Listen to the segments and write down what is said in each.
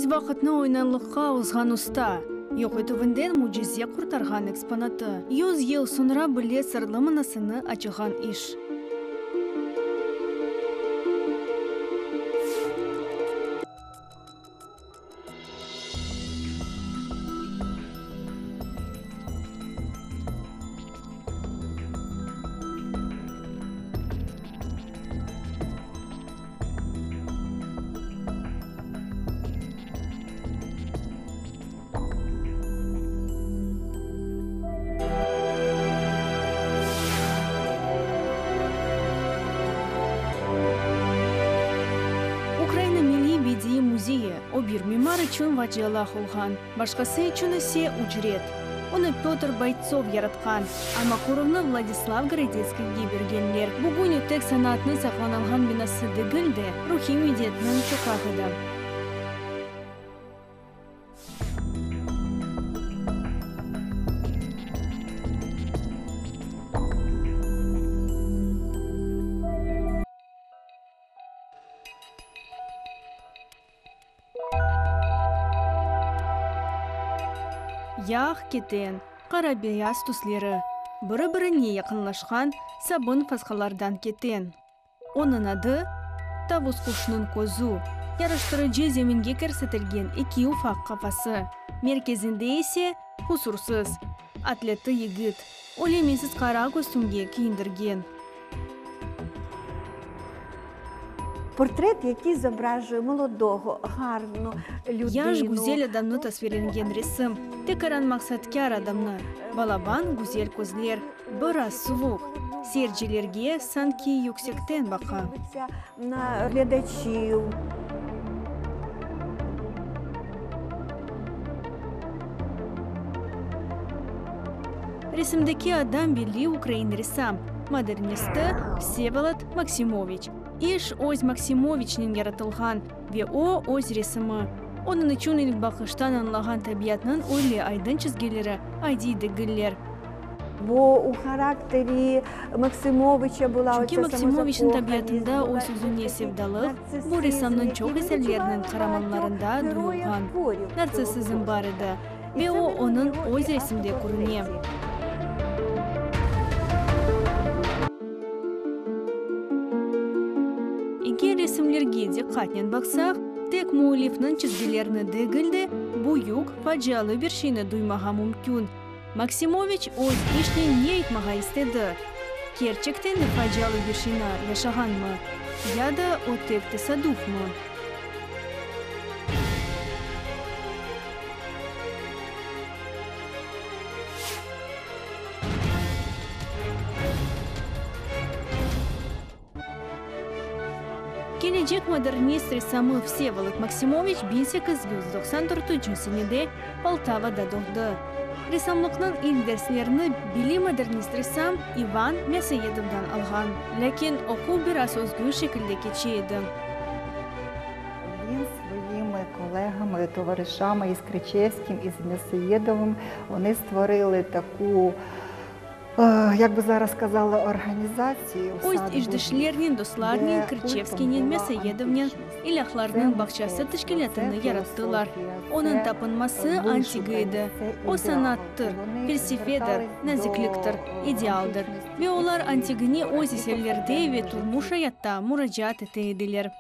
Öz vaqıtnı oynanlıqqa ozğan usta, yoq etüvinden mücize qurtarğan eksponatı, yuz yıl soñra bile sırlı manasını açığan iş. Ukraina Milliy bediiy müzeyi, o bir mimar içün vacialah olğan, başqası içün ise ücret. Onı Pötr Boytsov yaratqan, amma quruvnı Vladislav Gorodetskiyge bergenler. Bugün o tek sanatnıñ saqlanılğan binası degil de, ruhiy mediyetniñ çoqrağı da. Yağ, keten, qara-beyaz tüsleri biri-birine yaqınlaşqan sabın fasqalardan keten. Onıñ adı, Tavus quşnıñ közü, yaraştırıcı zeminge kirsetilgen eki ufaq qafası, merkezinde ise, husursız, atleti yigit, ölemesiz qara kostümge kiyindirgen. Portret, yakiy zobrajuye molodogo, garnu lyudynu. Yaş, güzel adamnı tasvirlengen resim, tekaran maqsatkâr adamnı, balaban, güzel közler, biraz suvuq, seyircilerge sanki yüksekten baqa. Resimdeki adam belli ukrain ressam, modernisti Vsevolod Maksimoviç. İş öz Maksimoviçnen yaratılğan ve o, öz resimi. Onıñ içün ilk baqıştan añlağan tabiatnıñ öyle aydın çizgileri adiy degiller. Bo u harakteri Maksimoviça bula Çünki Maksimoviçniñ tabiatında öz-özüne sevdalıq, bu ressamnıñ çoq eserleriniñ qaramanlarında duyulğan nartsissizm bar edi ve o, onıñ öz resimde körüne. Eger resimlerge diqqatnen baqsaq, tek müellifniñ çizgilerini degil de, büyük, facialı bir şeyni duymağa mümkün. Maksimoviç öz işnen ne aytmağa istedi? Kerçekten de facialı bir şeyni yaşağanmı? Ya da o tek tesadufmı? Kelecek modernist ressamı Vsevolod Maksimoviç 1894 senede Poltavada doğdı. Ressamlıqnıñ ilk derslerini belli modernist ressam İvan Mâsoyedovdan alğan. Lâkin oquv biraz özgün şekilde keçe edi. Він своїми колегами, товаришами із Кричевським, із М'ясоєдовим, вони створили таку Як би зараз казали, організацію Öz işdeşlerinen, dostlarnen, Kriçevskiynen, Mâsoyedovnen İlâhlarnıñ bağçası teşkilâtını yarattılar. Onıñ tapınması antiga edi. O sanattır, felsefedir, nazikliktir, idealdır. Ve olar antigine öz eserlerde ve turmuş ayatta muracaat ete ediler.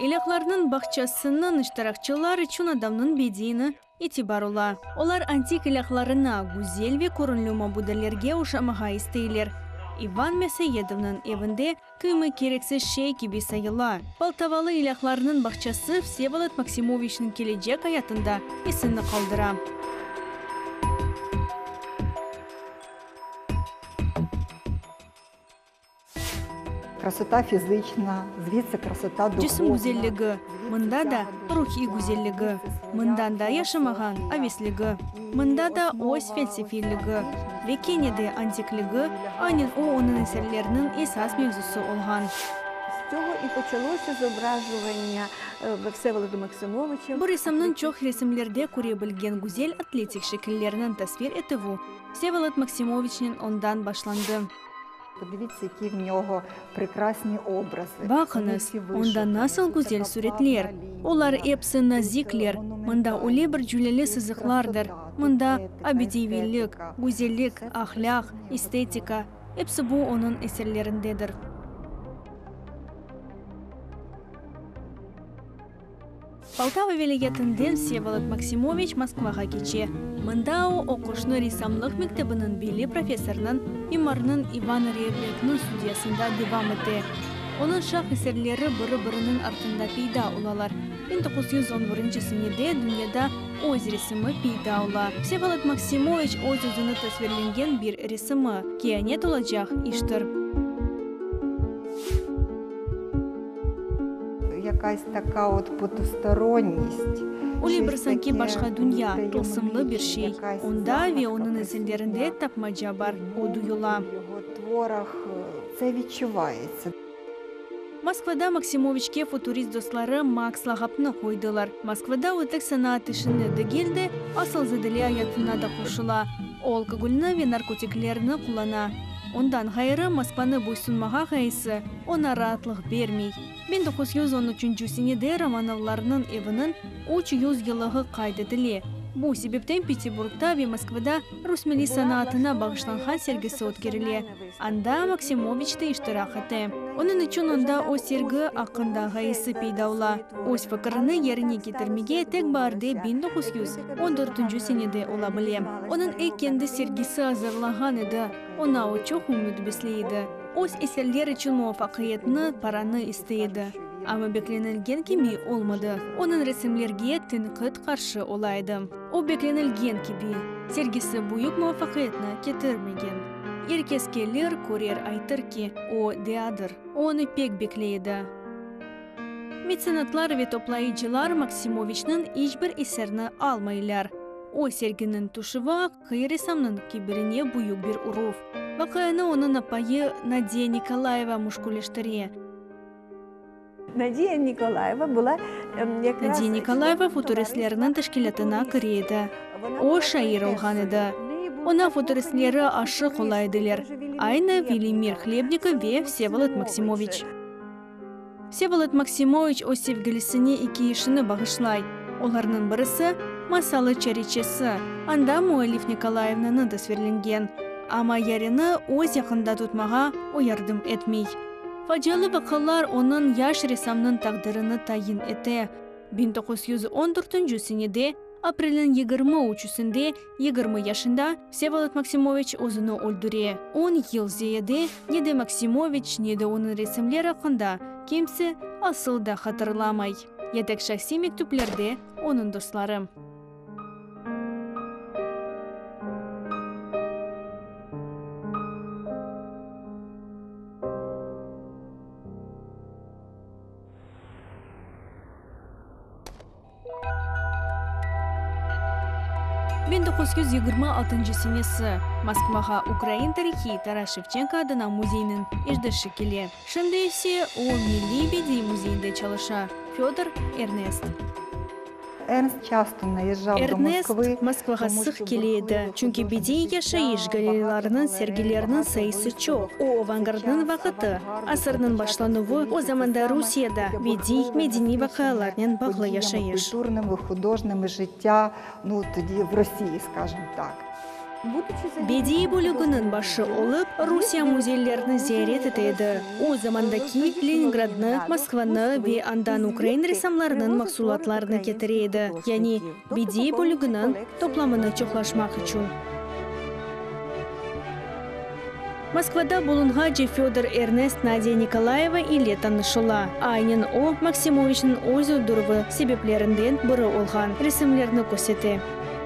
İlâhlarnıñ bağçasınıñ iştirakçılar içün adamnıñ bedeni itibar ola. Olar antik ilâhlarına, güzel ve körünli mabudelerge oşamağa isteyler. İvan Mâsoyedovnıñ evinde kıyme kereksiz şey kibi sayıla. Poltavalı ilâhlarnıñ bağçası Vsevolod Maksimoviçniñ kelecek ayatında esini qaldıra. Krasota fiziçna, zvitsi krasota duhovna. Cisim güzelligi, mında da ruhiy güzelligi, mından da yaşamağan avesligi, mında da öz felsefiyligi ve kene de antikligi, aynen o onıñ eserleriniñ esas mevzusı olğan. Z tsього i poçalosya zobражування Vsevolоda Maksimoviça. Bu ressamnıñ çoq resimlerde köre bilgen güzel atletik şekilleriniñ tasvir etüvi Vsevolod Maksimoviçnen ondan başlandı. Подивіться, які в нього прекрасні образи. Baqıñız, onda nasıl güzel süretler! Olar episi nazikler, mında öyle bir cüleli sızıqlardır, mında abideviylik, güzellik, ahlâq, estetika, episi bu onıñ eserlerindedir. Poltava vilâyetinden Vsevolod Maksimoviç Moskvağa keçe. Mında o, oquşnı ressamlıq mektebiniñ belli professorınıñ, mimarnıñ İvan Revlekniñ studiyasında devam ete. Onıñ şah eserleri biri-biriniñ artında peyda olalar. 1911 senede dünyada öz resimi peyda ola. Vsevolod Maksimoviç öz-özüni tasvirlengen bir resimi, keanet olacaq iştir. Якась така от потусторонність. Öyle bir sanki başqa dünya, tılsımlı bir şey. Onda ve onıñ eserlerinde tapmaca bar, o duyula. В його творах це відчувається. Moskvada Maksimoviçke futurist dostları Maks lağapnı qoydılar. Moskvada o tek sanaat işine degil de, asılzadeli ayatına da qoşula. O alkogolni ve narkotiklerni qullana. Ondan ğayrı, Moskvanı boysunmağa ğayesi oña raatlıq bermey. 1913 senede Romanovlarnıñ eviniñ 300 yıllığı qayd etile. Bu sebepten Peterburgda ve Moskvada rus milliy sanaatına bağışlanğan sergisi ötkerile. Anda Maksimoviç de iştirak ete. Onıñ içün onda o sergi aqqında ğayesi peyda ola. Öz fikirini yerine ketirmege tek baarde 1914 senede ola bile. Onıñ ilk kendi sergisi azırlağan edi, oña o çoq ümüt besley edi. Öz eserler içün muvafaqiyetni, paranı istey edi. Amma beklenilgen kibi olmadı. Onıñ resimlerge tenqit qarşı ola edi. O beklenilgen kibi, sergisi büyük muvafaqiyetni ketirmegen. Er kes kelir, körer, aytır ki, o deadır. O onı pek bekley edi. Metsenatlar ve toplayıcılar Maksimoviçniñ iç bir eserini almaylar. O serginiñ tüşüvi aqiqiy ressamnıñ kibirine büyük bir uruv. Vaqianı onıñ apayı Nadiya Nikolayeva müşkülleştire. Nadiya Nikolayeva была якраз Nadiya Nikolayeva futuristlerniñ teşkilâtına kire edi. O, şair olğan edi. Oña futuristleri aşıq ola ediler, aynı Velimir Hlebnikov ve Vsevolod Maksimoviç. Vsevolod Maksimoviç öz sevgilisine eki işini bağışlay. Olarnıñ birisi, Masalı çariçesi, anda müellif Nikolayevnanı tasvirlengen. Amma yarini öz yaqında tutmağa o yardım etmey. Facialı vaqialar onıñ yaş ressamnıñ taqdirini tayin ete. 1914 senede, aprelniñ yigirmi üçüsinde, yigirmi yaşında Vsevolod Maksimoviç özüni öldüre. On yıl ziyade ne de Maksimoviç, ne de onıñ resimleri aqqında kimse asıl da hatırlamay. Ya tek şahsiy mektüplerde onıñ dostları. 1926 senesi, Moskvağa ukrain tarihiy Taras Şevçenko adına müzeyniñ işdeşi kele. Şimdi ise o Milliy bediy müzeyinde çalışa, Födor Ernest. Ernst часто наезжав до Ernest Москви, Moskvağa тому sıq що kele edi, бурхливе çünki художнє bediiy життя, yaşayış багато galeriyalarınıñ галерей, sergileriniñ багато sayısı виставок. çoq. O, Це avangardnıñ час vaqıtı, авангарду, asırnıñ початок başlanuvı, o століття, це zamanda саме Rusiyada таке bediiy, бурхливе, medeniy насичене vaqialarnen bağlı подіями yaşayış. культурними, художніми життя, ну, тоді в Росії, скажімо так. Bediiy bölüginiñ başı olıp, Rusiye müzeylerini ziyaret ete edi, o zamandaki Leningradnı, Moskvanı ve andan ukrain ressamlarınıñ mahsulatlarını ketire edi, yani bediiy bölüginiñ toplamını çoqlaşmaq içün. Moskvada bulunğace Födor Ernest Nadiya Nikolayeva ile tanış ola. Aynen o, Maksimoviçniñ öz öldürüvi sebeplerinden biri olğan resimlerni körsete.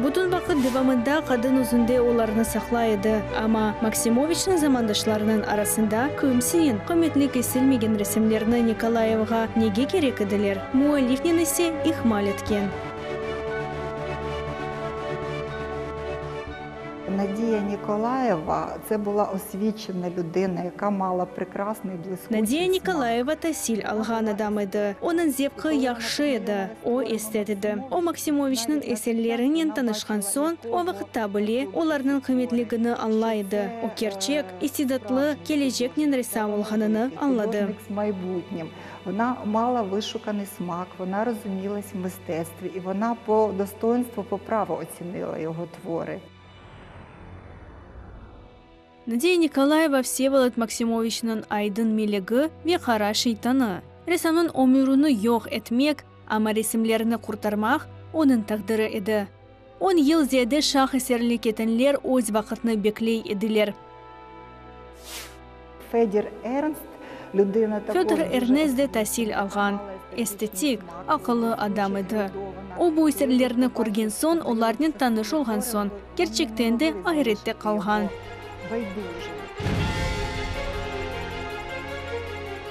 Bütün vaqıt devamında qadın özünde olarnı saqlay edi, amma Maksimoviçniñ zamandaşlarınıñ arasında kimseniñ qıymetli kesilmegen resimlerni Nikolayevağa nege kerek ediler, müellifnen ise ihmal etken. Надія Ніколаєва це була освічена людина, яка мала прекрасний блискучий Nadiya смак. Nikolayeva tasil alğan adam edi. Onıñ zevqı yahşı edi, o estet edi. O, Maksimoviçniñ eserlerinen tanışqan soñ, o vaqıtta bile olarnıñ qıymetligini añlay edi. O, kerçek, istidatlı, keleceknen ressam olğanını añladı. Художник з майбутнім. Вона мала вишуканий смак, вона розумілась в мистецтві, і вона по достоинству, по праву оцінила його твори. Nadiya Nikolayeva Vsevolod Maksimoviçniñ aydın melegi ve qara şeytanı. Ressamnıñ ömürini yoq etmek, amma resimlerini qurtarmaq onıñ taqdiri edi. On yıl ziyade şah eserli ketenler öz vaqıtnı bekley ediler. Федір Ернст людина також Födor дуже Ernest de tasil alğan, estetik, aqıllı adam edi. O, bu eserlerni körgen soñ, olarnen tanış olğan soñ, kerçekten de ayrette qalğan. Байдуже.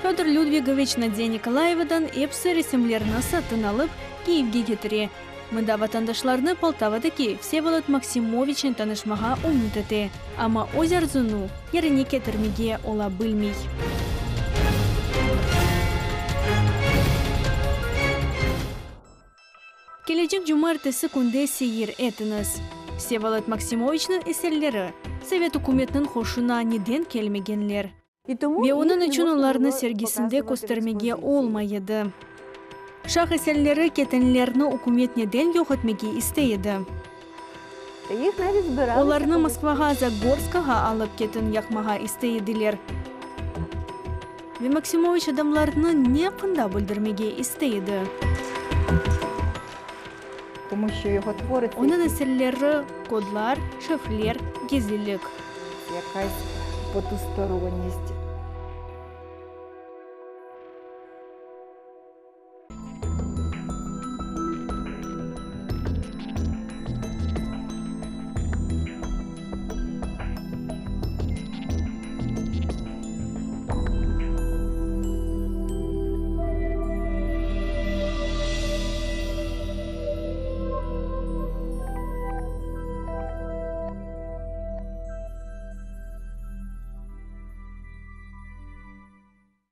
Födor Lüdvigoviç Nadiya Nikolayevadan episi resimlerni satın alıp, Kiyevge ketire. Mında vatandaşlarnı Poltavadaki Vsevolod Maksimoviçnen tanışmağa ümüt ete, amma öz arzunı yerine ketirmege ola bilmey. Kelecek cumaertesi künde seyir etiñiz! Vsevolod Maksimoviçniñ eserleri Sovet ükümetiniñ hoşuna neden kelmegenler? Ve onıñ içün olarnı sergisinde köstermege olmay edi. Şah eserleri ketenlerni ükümet neden yoq etmege istey edi? Olarnı Moskvağa Zagorskağa alıp ketin yaqmağa istey ediler. Ve Maksimoviç adamlarnı ne aqqında bildirmege istey edi? Тому що його твори це Onıñ eserleri, kodlar, şifrler, gizlilik. якась потусторонність.